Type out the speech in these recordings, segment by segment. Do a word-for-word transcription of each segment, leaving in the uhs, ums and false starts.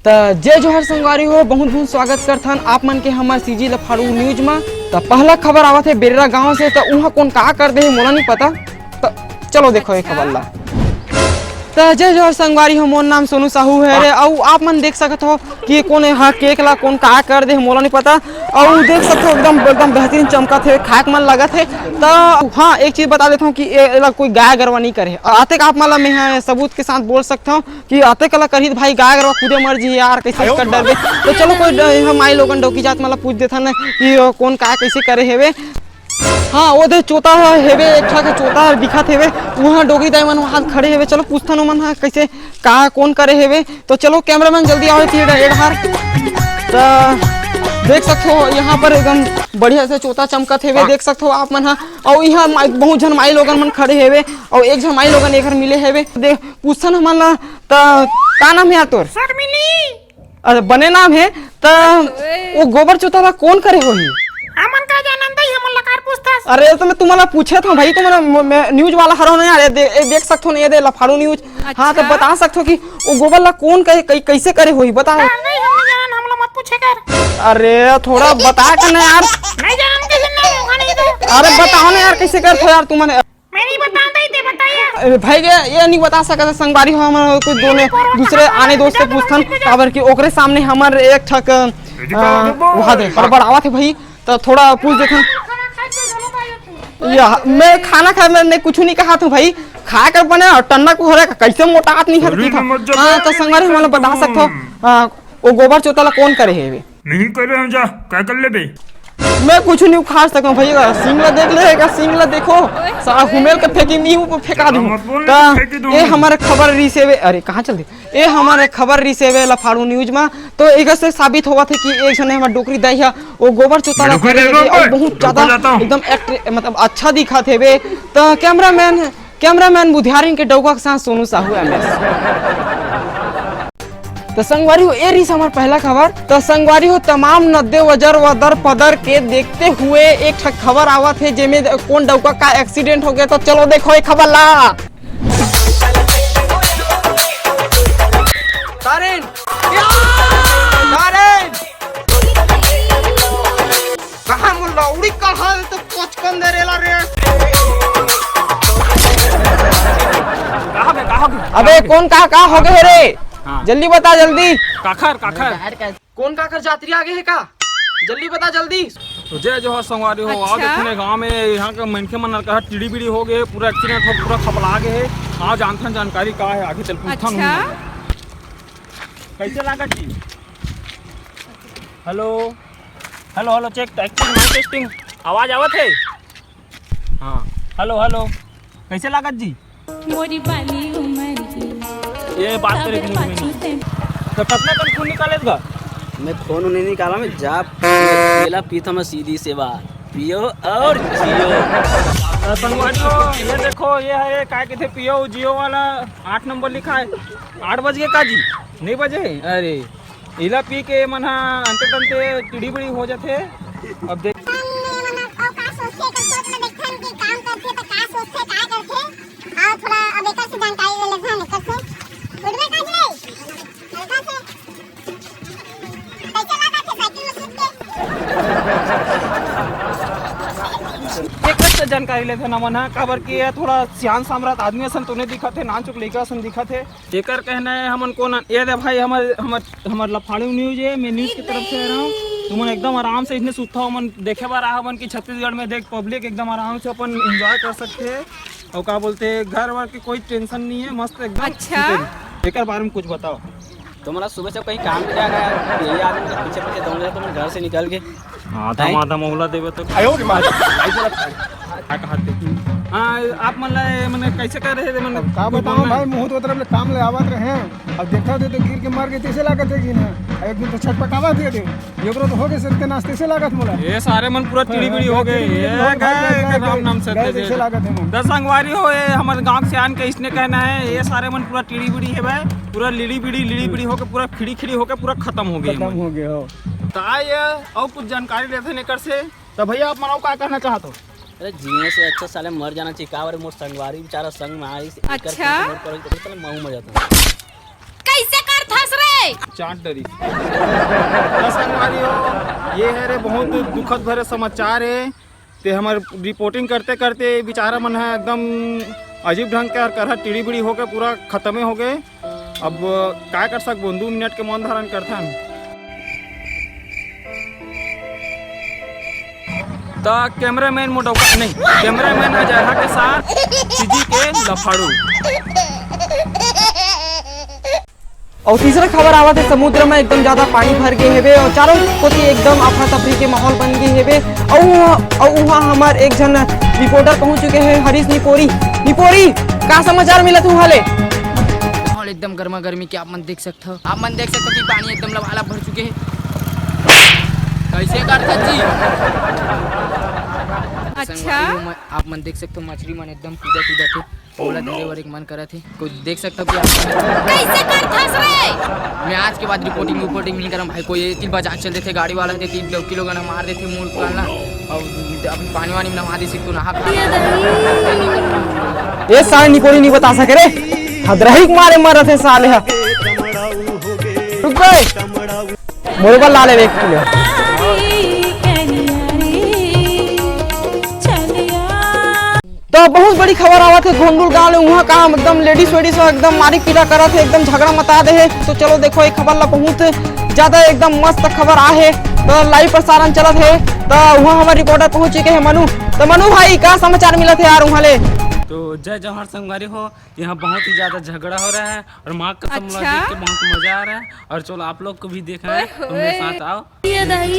त जय जोहार संगवारी हो, बहुत बहुत स्वागत करथन आप मन के हमर सीजी लफाड़ू न्यूज म। त पहला खबर आवत हे बेर्रा गांव से, त उहां कोन का कर दे हे मोला नहीं पता। त चलो देखो ये खबर ला। त जय जोहार संगवारी हो, मोर नाम सोनू साहू हे रे। अउ आप मन देख सकत हो कि कोन हा केक ला कोन का कर दे हे मोला नहीं पता। अउ देख सकत हो एकदम एकदम बेहतरीन चमकत हे, खाए के मन लगत हे। त हां, एक चीज बता देथव कि ए-, एला कोई गाय गरवा नहीं करे हे। अतेक आप मन ला मैं सबूत के साथ बोल सकथव कि अतेक ला करही त भाई गाय गरवा खुदे मर जी यार, कैसे कर डरबे। त चलो कोई ड-, यहाँ माई लोगन डौकी जात मन ला पूछ देथन कि कोन का कैसे करे हेवे। हां, ओ दे चोता ह हेवे, एक ठा के चोता ह दिखत हेवे, उहां डोकरी दाई मन वहां खड़े हेवे। चलो पूछथन ओमन ह कैसे का कोन करे हेवे। त चलो कैमरामैन जल्दी आओ फिर एडहार। त देख सकथो यहां पर एकदम बढ़िया से चोता चमकत हेवे, देख सकथो आप मन ह। अउ इहां मा-, बहुत झन माई लोगन मन खड़े हेवे, अउ एक झन माई लोगन एकर मिले हेवे। दे पूछथन हमन ला, त का नाम हे यार तोर? शर्मिली। अरे बने नाम हे। त ओ गोबर चोता ला कोन करे होही? हमन का जानन दई, हमन ला कार पूछथस? अरे त मैं तुमन ला पूछत हंव भाई, तुमन ला म-, मैं न्यूज वाला हरव ना यार, ये दे-, ये देख सकथो ना, ये दे लफाड़ू न्यूज। हां, त अच्छा। बता सकथो कि ओ गोबर ला कोन करे, कै-, कैसे करे होही, बता। नहीं, हम नहीं जानन, हमला मत पूछे कर। अरे थोड़ा बता के ना यार। नहीं जानन, कैसे नहीं होगा, नहीं तो। अरे बताओ ना यार, कैसे करथो यार तुमन। मैं नहीं बताऊं, दई दे, बताइए। अरे भाई, ये, ये नहीं बता सकत हे संगवारी हो, हमन कोई दोनों दूसरे आने दोस्त से पूछथन, काबर कि ओकरे सामने हमर एक ठक, अ, वहां दे, बड़बड़ावत हे भाई, त थोड़ा पूछ देथन। या, मैं खाना खाए, मैं नहीं, कुछ नहीं कहा था भाई, खा कर बने अउ टन्ना को हो रहा, कैसे मोटात नहीं हर की था। हां, त संगवारी हमन ला बता सकथो, अ, ओ गोबर चोता ला कोन करे हेवे? नहीं करे हम जा, का कर लेबे? मैं कुछ नहीं उखाड़ सकूं भैया, सींग ला देख ले, का सींग ला देखो, साला हुमेल के फेंकी नहीं, ऊपर फेंका दूं। मत बोल, का फेंकी दूं। ए हमर खबर रिसेवे, अरे कहां चल दे? ए हमर खबर रिसेवे लफाड़ू न्यूज मा, तो एकर से साबित होवत हे कि एक झन हमर डोकरी दाई ह, ओ गोबर चोता ला करे हेवे, अउ बहुत ज्यादा एकदम एक्ट-, मतलब अच्छा दिखत हेवे। त कैमरामैन कैमरामैन बुधियारिन के डौका के साथ सोनू साहू एमएस। त संगवारी हो, ए रिस हमर पहला खबर। त संगवारी हो, तमाम नद्दे वजर वदर पदर के देखते हुए एक ठक खबर आवत हे, जेमे कोन डौका का एक्सीडेंट हो गया। त चलो देखो ए खबर ला। तारिन! तारिन! कहां मोर लौड़ी कहां तो पचकन दे रेला रे। कहां बे, कहां बे? अबे कोन का, का हो गए रे? हां। जल्दी बता, जल्दी। काखर, काखर। कोन काखर जातरी आ गए हे का? जल्दी बता, जल्दी। त जय जोहार संगवारी हो, आज अच्छा। इतने गांव में यहां के मनखे मन कहा टीड़ी बीड़ी हो गए, पूरा एक्सीडेंट हो, पूरा खपला गए हे। आज जानथन जानकारी का हे, आगे चल पूछथन। अच्छा। कैसे लागत जी? Hello, hello, hello, check, testing, mic testing, आवाज आवत हे? हां, हेलो, हेलो, कैसे लागत जी? मोरी बाली उमर की ये बात करे के नहीं। त कतना कन खून निकाले गा? मैं खून नहीं निकाला, मैं जा, मैं पीथंव मैं सीधी से बात, पियो और जियो। त संगवारी हो, ये देखो, ये हे, का कहते, पियो जियो वाला आठ नंबर लिखा हे। आठ बज गए का जी? नहीं बजे? अरे, इला पी के मन हा अंते तंते टिड़ी बिड़ी हो जाथे। अब देख। अउ का सोचथे, एकर सोच में देखथन कि काम करथे त का सोचथे, का करथे। आओ थोड़ा अब एकर से जानकारी ले लेथन, एकर से। उठबे का जी? हल्का से। कैसे लागत हे साइकिल में सूत के? एकर से जानकारी लेथन हमन हा, काबर कि ये थोड़ा सियान सामरात आदमी असन तो नहीं दिखत हे, नानचुक लइका असन दिखत हे। एकर कहना हे हमन कोन, ये दे भाई, हमर, हमर, हमर लफाड़ू न्यूज हे, मैं न्यूज की तरफ से आ रहा हूँ। तुमन एकदम आराम से इसने सुत्था हमन देखे बर आ हमन कि छत्तीसगढ़ में देख पब्लिक एकदम आराम से अपन एंजॉय कर सकथे। अउ का बोलथे, घर वर के कोई टेंशन नहीं हे, मस्त एकदम अच्छा। सुते रही। एकर बारे में कुछ बताओ। तुमन ला सुबह से कहीं काम नहीं जाना हे, यही आदमी के पीछे पीछे दौड़ रहे, तुमन घर से निकल के। आधा हैं? माधा महुला देवे तो। आयो रे माँ। का कहत हे? हाँ, आप मन ला, मने कैसे कर रहे थे, मने अब का कुछ बताओ बोलना भाई, है? मुँह तो तरफ ले काम ले आवत रहे, अब देखा थे तो गिर के मर गए, तैसे लागत हे कि ना? एक दिन तो छटपटावा थे, थे। एकरो तो हो गए सत्यानाश, तैसे लागत मोला। ये सारे मन पूरा हाँ, टिड़ी बिड़ी हाँ, हो गए। टिड़ी बिड़ी ये हो गए, गए, गए, राम नाम से गए, तैसे। तैसे लागत हे मन। दस संगवारी हो, ये हमर गांव से आन के इसने कहना है, ये सारे मन पूरा टिड़ी बिड़ी है भाई, पूरा लिड़ी बिड़ी, लिड़ी बिड़ी होके पूरा खिड़ी खिड़ी होके पूरा खत्म हो गए खत्म मन। हो गए हो। त आइए, अउ कुछ जानकारी लेथन एकर से। त भैया, आप मन अउ का कहना चाहत हो? अरे, जीने से अच्छा साले मर जाना चाहिए। का बारे मोर संगवारी बेचारा संग में आइस, एकर अच्छा। कैसे मोर करो, तो साले महू मर जाता। कैसे करथस रे? चाट डरी। त संगवारी हो, ये हरे बहुत दुखद भरे समाचार हे। ते हमर रिपोर्टिंग करते करते बेचारा मन ह एकदम अजीब ढंग के हर करहा टीड़ी बीड़ी होके पूरा खतमे हो गए। अब काय कर सकबो, दू मिनट के मौन धारण करथन। त कैमरामैन मोटौका नहीं, कैमरामैन अजरहा के साथ सीजी के लफाड़ू। और तीसरा खबर आवत है, समुद्र में एकदम ज्यादा पानी भर गए हेबे और चारों कोती एकदम अफरा तफरी के माहौल बन गए हेबे। और और वहाँ हमार एक जन रिपोर्टर पहुंच चुके हैं, हरीश निपोरी। निपोरी, का समाचार मिला तू हाले? माहौल एकदम गर्मा गर्मी के आप मन देख सकते हो, आप मन देख सकते हो कि पानी एकदम लबालब भर चुके हैं। कैसे करता जी? अच्छा। संगवारी हो, मैं, आप मन देख सकते हो मछली मन एकदम कूदा कूदा थे। ओला धरे बर एक मन करत हे। कोई देख सकता कि आप कैसे करथस रे? मैं आज के बाद रिपोर्टिंग रिपोर्टिंग नहीं करम भाई। कोई एती बाजार चल देथे, गाड़ी वाला देथे, दो किलो गना मार देथे, मूड़ कालना। और अभी पानी वानी में नहा दे सकते, नहा खा। ये सारे निपोरी नहीं बता सके रे, हदरही के मारे मरत हे साले हा। रुक बे। मोरे बर ला लेबे एक किलो। तो बहुत बड़ी खबर आवत है गोंडुल गांव ले, वहाँ का एकदम लेडीज वेडीज एकदम मारी पीटा करत है, एकदम झगड़ा मचा दे है। तो चलो देखो, एक खबर ला बहुत ज्यादा एकदम मस्त खबर आ है, तो लाइव प्रसारण चलत है। तो वहाँ हमारे रिपोर्टर पहुंच चुके हैं मनु। तो मनु भाई, का समाचार मिलत है यार वहाँ ले? तो जय जोहार संगवारी हो, यहाँ बहुत ही ज्यादा झगड़ा हो रहा है और माँ कसम ला अच्छा? देख के बहुत मजा आ रहा है। और चलो आप लोग को भी देखना है, ओए तुम मेरे होए। साथ आओ। ये दाई।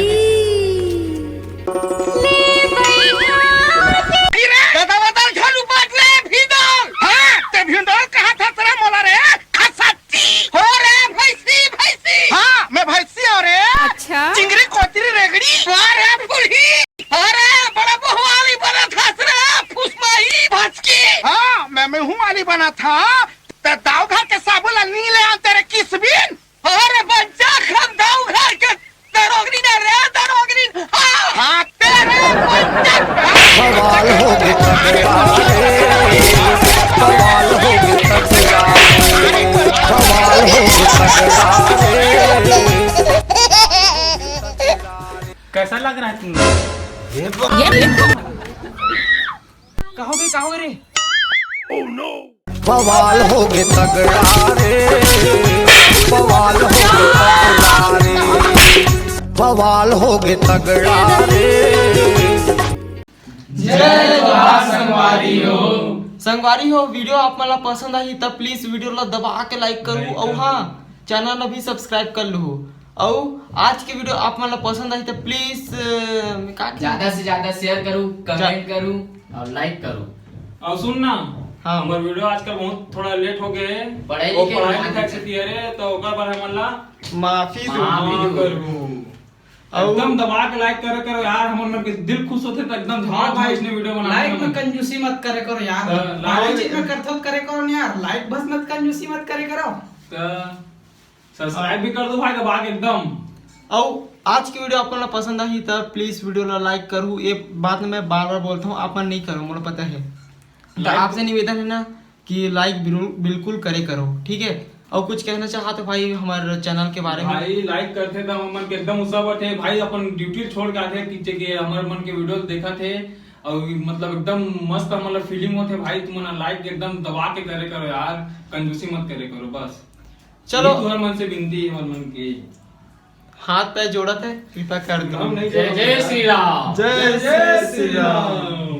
दादा, दादा, झाड़ू बात ले, भिंडोल। हाँ, ते भिंडोल कहाँ था तेरा मोला रे? खसट्टी। हो रे, भैंसी, भैंसी। हाँ, मैं भैंसी हो रे। अच्छा। चिंगरी कोतरी रेगड़ी। वाह रे, बूढ़ी। अरे, बड़ा बवाली बना था रे, फुसमाही भचकी। हाँ, मैं, मैं हूँ वाली बना था। ते दाऊ घर के साबुन ला नी ले आन तेरे किसबिन। अरे, बच्चा, हम दाऊ घर के दरोगनी ना रे, दरोगनी। हाँ। हाँ, तेरे बच्चा। बवाल हो गए तगड़ा रे, बवाल हो गए तगड़ा रे, बवाल हो गए तगड़ा रे। कैसा लग रहा है तुम लोग? ये कहोगे, कहोगे रे? बवाल हो गए तगड़ा रे, बवाल हो गए तगड़ा रे, बवाल हो गए तगड़ा रे। जय जोहार संगवारी हो। संगवारी हो, वीडियो आप मन ला पसंद आही त प्लीज वीडियो ला दबा के लाइक करू। Like अउ करू। हाँ, चैनल ला भी सब्सक्राइब कर लू। अउ आज के वीडियो आप मन ला पसंद आही त प्लीज, अ, का ज्यादा से ज्यादा शेयर करू, कमेंट करू और लाइक करू। और सुन ना, हाँ। हमार वीडियो आजकल बहुत थोड़ा लेट हो गए है। पढ़ाई वो लिखाई पढ़ाई में लिखाई से दिया रे, तो ओकर बर हमन ला माफी दो। माफी माफ दो। करू। अउ एकदम दबा के लाइक करे करो यार, हमर मन के दिल खुश होथे त एकदम हाँ झाड़ भाई, इसने वीडियो बनाते लाइक में कंजूसी मत करे करो यार। तो हर लाइक चीज में करथो त करे करो न यार, लाइक बस मत कंजूसी मत करे करो। तो सब्सक्राइब भी कर दो भाई दबा के एकदम। अउ आज की वीडियो आप मन ला पसंद आही त प्लीज वीडियो ला लाइक करू। ये बात मैं बार बार बोलता हूँ, आप मन नहीं करो, मोला पता है। तो लाइक आपसे निवेदन है ना कि लाइक बिल्कुल, बिल्कुल करे करो, ठीक है। और कुछ कहना चाहत हो भाई हमारे चैनल के बारे में? भाई लाइक करते तो हमन के एकदम उत्साह बढ़ते भाई, अपन ड्यूटी छोड़ के आते कि जे के हमारे मन के वीडियो देखा थे। और मतलब एकदम मस्त मतलब फीलिंग होते भाई, तुम ना लाइक एकदम दबा के करे करो यार, कंजूसी मत करे करो बस। चलो। ये तुम्हारे मन से विनती है, हमारे मन की। हाथ पैर जोड़त है, कृपा कर दो। हम नहीं जय जोड़ते जय यार। श्री राम। जय जय जय श्री श्री राम। राम।